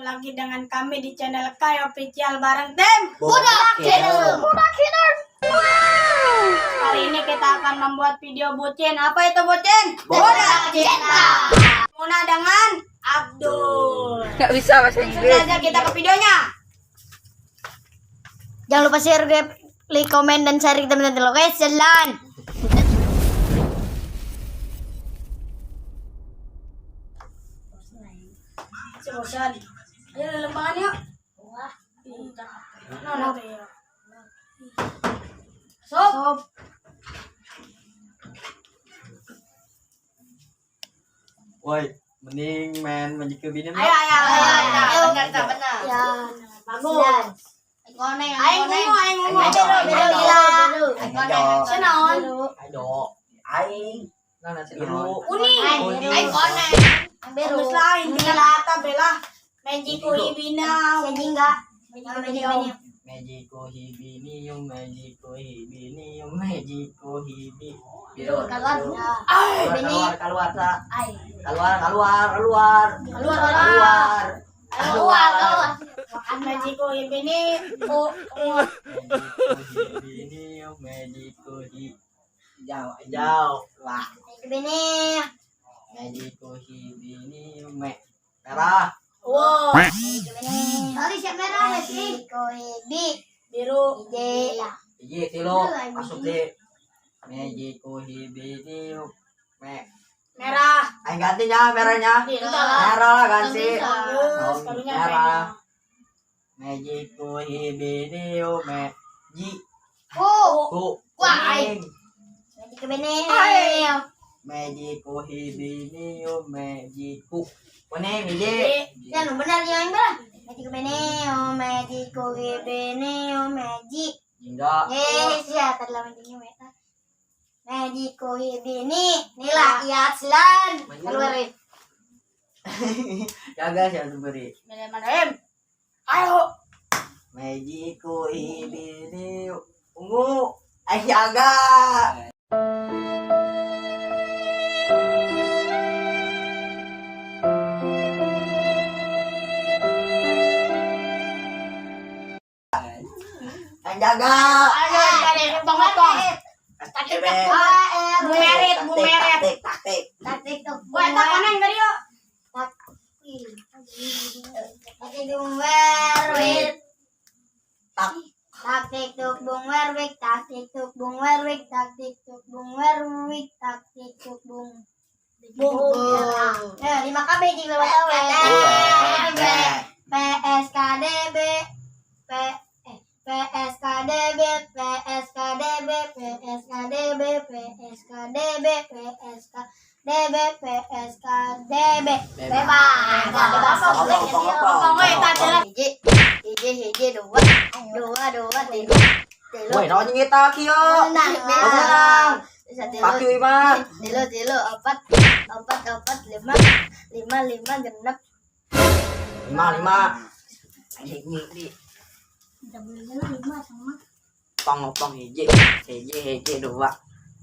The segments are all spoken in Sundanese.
Ketemu lagi dengan kami di channel Kai Official bareng tim Budak Kidul. Budak Kidul. Kali ini kita akan membuat video bucin. Apa itu bucin? Budak Cinta. Muna dengan Abdul. Gak bisa bahasa Langsung Inggris. saja kita ke videonya. Jangan lupa share, like, komen, dan share ke teman-teman. Oke, jalan. Si bosan. Ayo lembangan yuk. Wah. Nah, ya. Sob. Woi, mending main Magic Cube ini. Ayo, ayo, ayo, ayo. Ayo. Benar, benar. Ya. Bagus. Koneng, Aing ngungu, aing ngungu. Biru, biru, Ayo, Senaon? ayo, aing. Nah, biru. Kuning. Kuning. Aing koneng. Biru. Bagus lah, intinya kata bela. Magic Hibina. Jadi enggak. Magic Magico hibinium, magico hibinium, magico hibi. Biru. Keluar. Keluar, keluar, keluar. Keluar, keluar, keluar. Keluar, Keluar. Keluar, keluar. Magic Hibini. Oh, oh. Magico hibinium, magico hi. Jauh, jauh. Lah. Ini. Magico hibinium, me. Merah. Wow. Sorry, siap merah ya sih. Koibi. Biru. J. Hiji, tilu, masuk di. Magico hibinium, me. Merah. Aing gantinya merahnya. Entah lah. Merah lah ganti. Bagus, kalunya Merah. Magico hibinium, me. Ji. Ku. Ku. Wah, Kuning. Magic bene. Magico hibinium, magico. Kuning, hiji. Ya, nu benar yang merah. Magic bene, oh magic bene, oh magic. Jingga. Eh, siya tadi lawan tinggi meta. Magic bene. Nila, ya silan. Keluar. eh. Jaga siapa beri. Bismillahirrahmanirrahim. Ayo. Magico hibinium. Ungu. Ay, jaga. Ay, jaga. Ayo, cari pengotong. Bumeret, bumeret. Taktik, taktik. Taktik tuh. Wah, tak koneng tadi yuk. Taktik bung werwit. Tak. Taktik tuk bung werwik. Taktik tuk bung werwik. Taktik tuk bung werwik. Taktik tuk bung. Bung. Eh, 5 KB di bawah B P S K D B P P S K D B P S K D B P S K D B P S K D B P S K D B P S K D B. Bebas. Bebas. Ngomong we tadi. Hiji, hiji, hiji, dua, dua, dua, tilu, tilu. Woi, naon jeung eta kieu? Menang. Menang. Tilu, Pakai mah. tilu, tilu, empat, empat, empat, lima, lima, lima, genep. Lima, lima. Anjing ini. Lima sama. Pong, pong, hiji. Hiji, hiji, dua.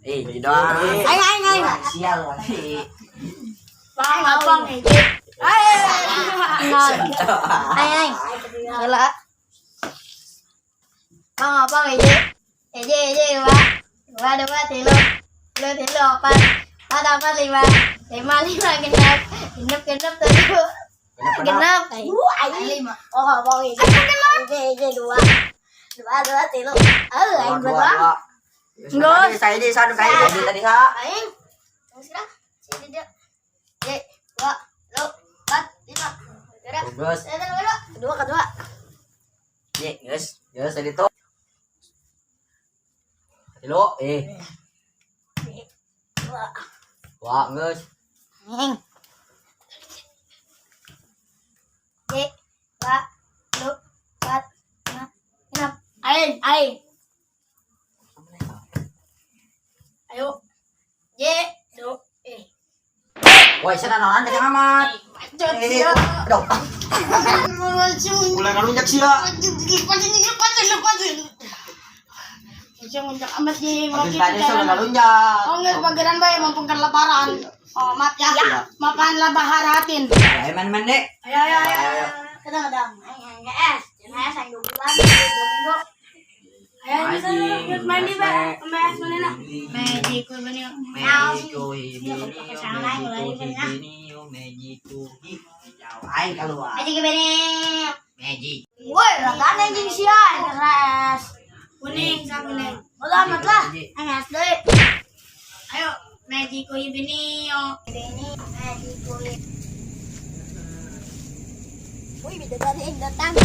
Eh, doang. Ayo, ayo, ayo. Sial lagi. Bang, abang hiji. Ayo. Ay, ay. Gila. Bang, abang, hiji. Hiji, hiji, dua. Dua, dua, tilu. Tilu, tilu, empat. Empat, empat, lima. Lima, lima, genep. Genep, genep, tujuh. Genep. Lima. Oh, abang, hiji. Hiji, hiji, dua. Dua, dua, tilu. Eh, aing Dua, dua. dua. Enggak. Saya di sana kayak tadi tadi sa. Aing. Terus lah. Sini dia. Hiji, dua, tilu, empat, lima. Gerak. Bagus. Dua, dua, kedua, kedua. Ye, guys. Guys, tadi tuh. Tilu, eh. Dua. Wah, guys. Aing. J, dua, lu, empat, lima, enam. Aing, aing. Ayo. J, do, e. Woi, sana naon kacang amat. Bacot Eh, sia. aduh. Mulai ngalunjak sia. Lepasin, lepasin. Amat di Habis tadi sudah ngalunjak. Oh, nggak bageran bae mumpung keur lebaran. Oh, maaf ya. Maafan lah baharatin. Ayo main-main deh. Ayo, ayo, ayo. Ayo. Binio Magic Kuhi. Jauh aing keluar. Magic bini. Magic. Woi, ragana jeung sia keras. Kuning sa kuning. Bodo amat lah. Aing deui. Ayo, Magic Kuhi Binio. Bini Magic Kuhi. Woi, bidadari yang datang.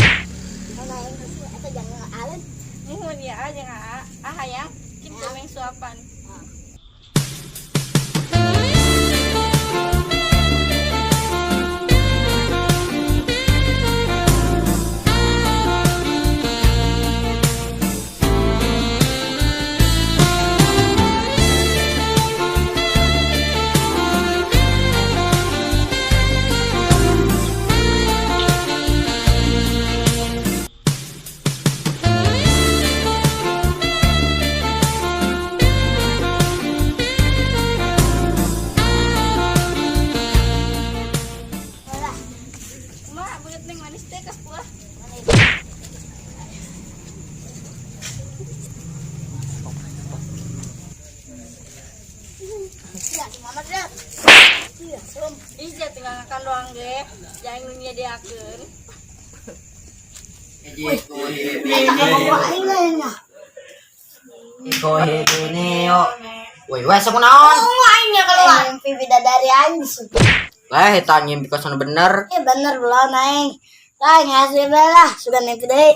Mana yang eta jangan alun. Nuhun ya jeung ah hayang kitu meng suapan. Kumaha beungeut neng manis teh kas buah. Ya, mama dah. Iya, som. Ih, sia tinggal ngakan doang ge. Jangan nu nyediakeun. Magic Kuhi Eta Binio. aing lah nya. Kuhi Binio. Woi, weh sok naon? Aing nya keluar. Mimpi bidadari aing disebut. Lah eta ngimpi kosong bener. Eh bener belum aing. Lah ngasih lah, sudah mimpi deui.